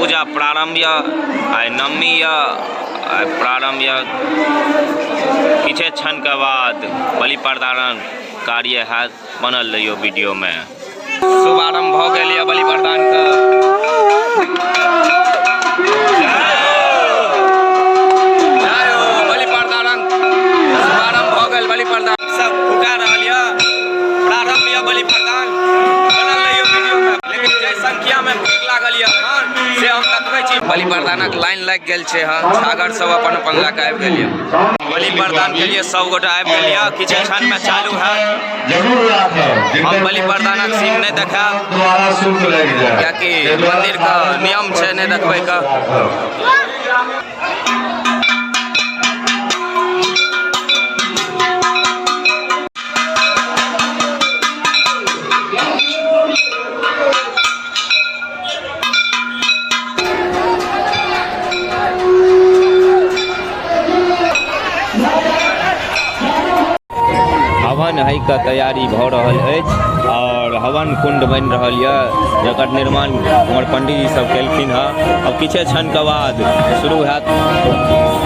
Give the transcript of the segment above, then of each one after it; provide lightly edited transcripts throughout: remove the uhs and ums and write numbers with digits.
पूजा प्रारंभ यऽ आइ नवमी यऽ आइ प्रारंभ यऽ किछे क्षणके बाद बलि प्रदान कार्य हैत बनल रहियौ वीडियोमे शुभारंभ भऽ गेल यऽ बलि प्रदानके जय हो बलि प्रदान शुभारंभ भऽ गेल बलि प्रदान सब फुका रहल यऽ प्रारंभ यऽ बलि प्रदान बनल रहियौ वीडियोमे लेकिन जे संख्यामे भीड़ लागल यऽ हन से हम देखबै छी बलि प्रदानक लाइन लागि गेल छै हन छागर सब अपन अपन लए कऽ आबि गेल यऽ बलि प्रदान के लिए सब गोटा आबि गेल यऽ किछु क्षण में चालू है हम बलि प्रदानक सीन नहि देखायब कियाकि मंदिर के नियम छै नहि देखबै के हवन है के तैयारी भऽ रहल अछि आओर हवन कुंड बनि रहल यऽ जकर निर्माण हमर पंडीजी सब केलखिन हँ अब किछे क्षणके बाद शुरू हैत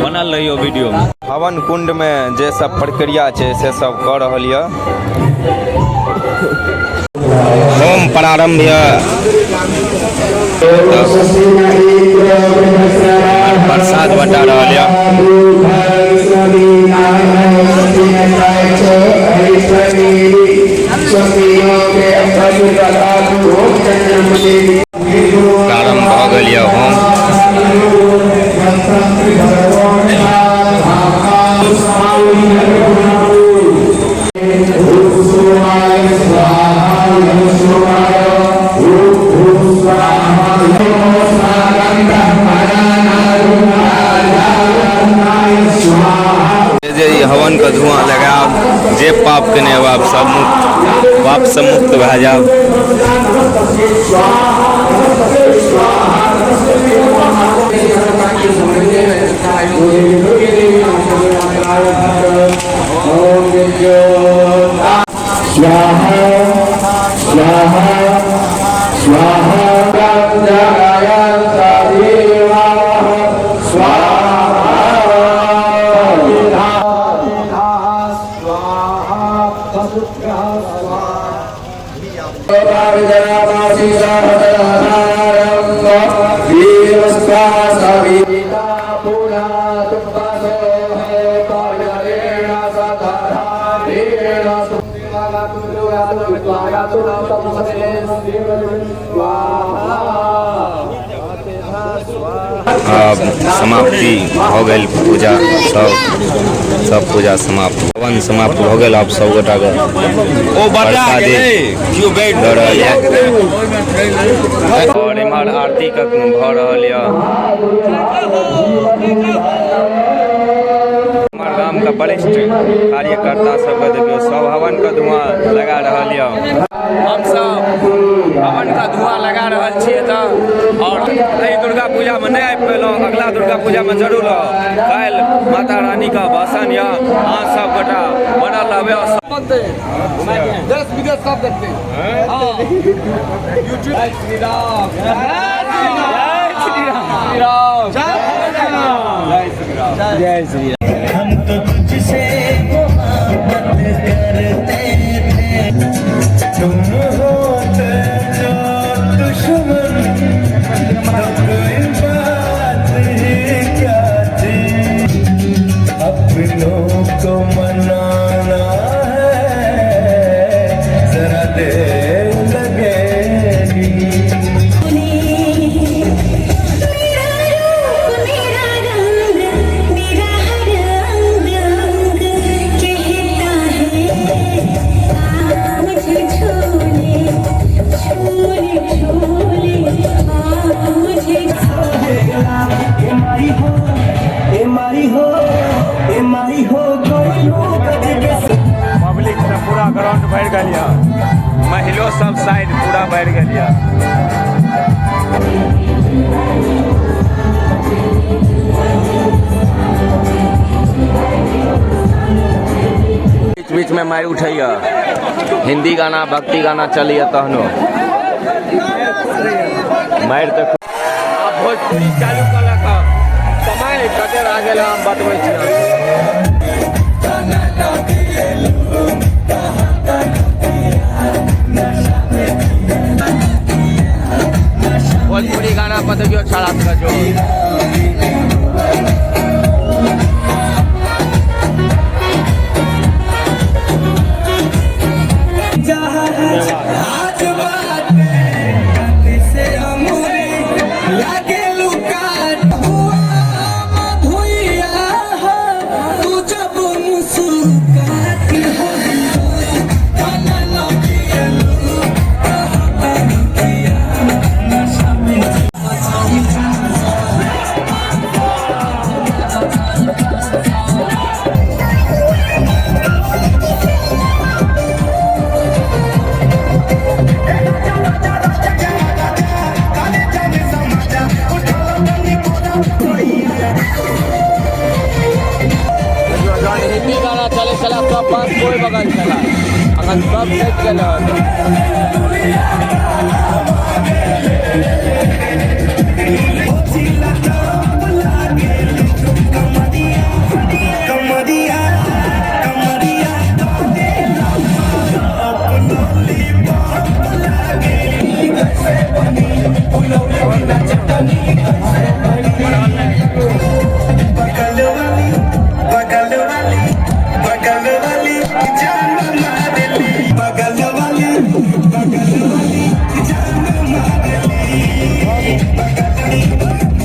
बनल रहियौ वीडियोमे हवन कुंडमे जे सब प्रक्रिया छै से सब कऽ रहल यऽ होम प्रारम्भ यऽ प्रसाद बटा रहल यऽ प्रारम्भ भऽ गेल यऽ होम जे ई हवन के धुआं लगायब जे पाप केने हेब सब मुक्त पाप से मुक्त भए जायब स्वाहा स्वाहा स्वाहा आब समाप्ति भऽ गेल पूजा सब सब पूजा समाप्त हवन समाप्त भऽ गेल आब सब गोटाके प्रसादी दऽ रहल यऽ आओर एम्हर आरती के भऽ रहल यऽ हमर गाम के वरिष्ठ कार्यकर्ता सबके देखियौ सब हवन के धुआं लगा रहल यऽ हमसब हवन के धुआं लगा रहल छी एतऽ आओर एहि दुर्गा पूजा मे नहि आबि पेलहुँ अगला दुर्गा पूजा मे जरूर आउ काल्हि माता रानी के भसान यऽ अहाँ सब गोटा बनल रहबै आओर देश विदेश सब देखते हैं हाँ। यूट्यूब जय श्री राम जय श्री राम जय श्री राम जय श्री राम जय श्री राम हम तो तुझसे मोहब्बत करते थे तुम होते जो दुश्मन तो कोई बात ही क्या थी अपनों को मनाना है जरा देर लगेगी मेरा रूप मेरा रंग मेरा हर अंग अंग कहता है आ मुझे छू ले छू ले छू ले आ मुझे पब्लिक से पूरा ग्राउंड भरि गेल यऽ महिलो सब साइड पूरा भरि गेल यऽ बीच बीच में मारि उठैया हिंदी गाना भक्ति गाना चलैया तहनो मारि तऽ भोजपुरी चालू कलक। समय कते भए गेल हम बतबै छी। भोजपुरी गाना पर देखियौ छौड़ा सबके जोर। जहन हिंदी गाना चलै छलै सब बात कोइ बगल छलै, अखन सब सटि गेल हन। बगल वाली, बगल वाली, बगल वाली जान मारली, बगल वाली, बगल वाली जान मारली, बगल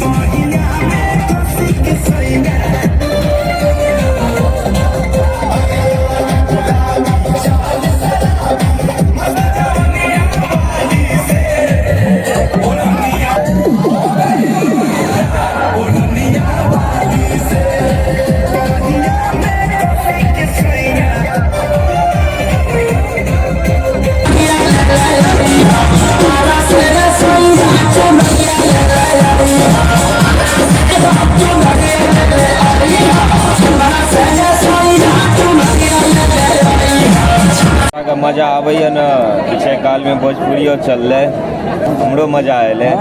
बहिया में खुशी के सैना। अहाँके मजा आबैए ने? किछु कालमे भोजपुरियो चललै, हमरो मजा एलै।